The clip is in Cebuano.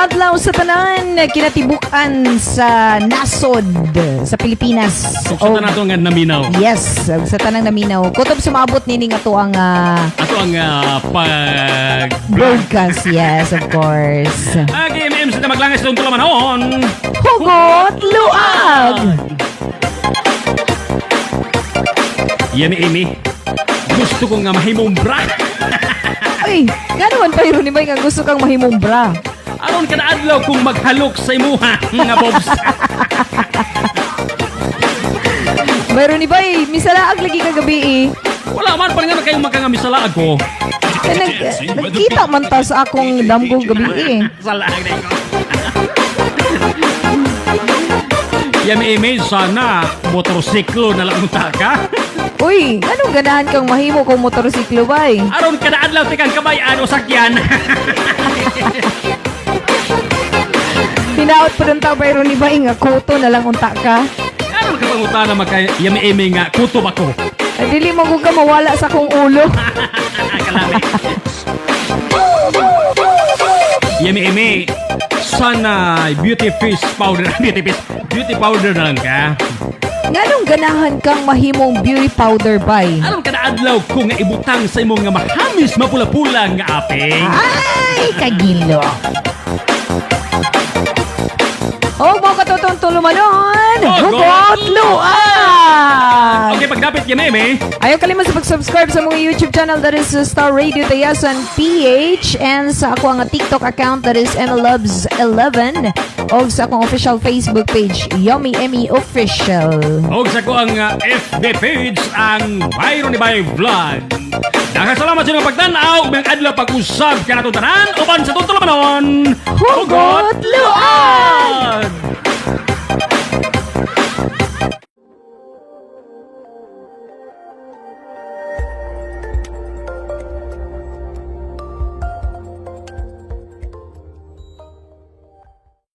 adlaw sa tanan kinatibuk-an sa nasod sa Pilipinas. Ug sa tanan ato nga naminaw. Yes, ug sa tanang naminaw. Kutob sumabot nining ato ang Ato ang pag broadcast. Yes, of course. Okay, MM sa maglangis itong tulumanon. Hugot luag! Yami Amy, gusto ko nga mahimong bra. Ay, gano'n pa yun ni Bay nga gusto kang mahimong bra. Aron kada adlaw kung maghalok sa imuha nga bobs. Mayroon ni Bay, misalaag lagi kagabi eh. Wala man pa nga kayo magkangamisala ako. Eh, nagkita man ta sa akong damgo gabi eh. Salaag na ko. Yami Amy, sana motorsiklo na lang unta ka. Uy, anong ganahan kang mahimo kung motorsiklo, Bay? Aron kada adlaw tikang kabayan o sakyan. Hinaot pa dun ta, Byron ni Bay, nga kuto na lang unta ka. Aron ka pangutana maka Yami Amy nga kutob ako. Ay, dili mo ka mawala sa akong ulo. Kalami. Yami Amy, sana beauty face powder, beauty face, beauty powder na lang ka. Nganong ganahan kang mahimong beauty powder, Bay? Aron kada adlaw ko nga ibutang sa imong nga mahamis mapula-pula nga aping. Ay, kagilo. Og mo katutong tulumanon, Hugot hugot luag! Okay, pagdapit Yami Amy, Ayaw kalimot sa pag-subscribe sa mga YouTube channel that is Star Radio Tayasan PH and sa ako ang TikTok account that is MLoves11 o sa akong official Facebook page, Yummy Emmy Official. Og sa ko ang FB page ang Byron ni Bay Vlog. Daghang salamat sa inyong pagtan-aw ug maayong adlaw pag-usab kanatong tanan uban sa tutulumanon. Hugot luag! Luag!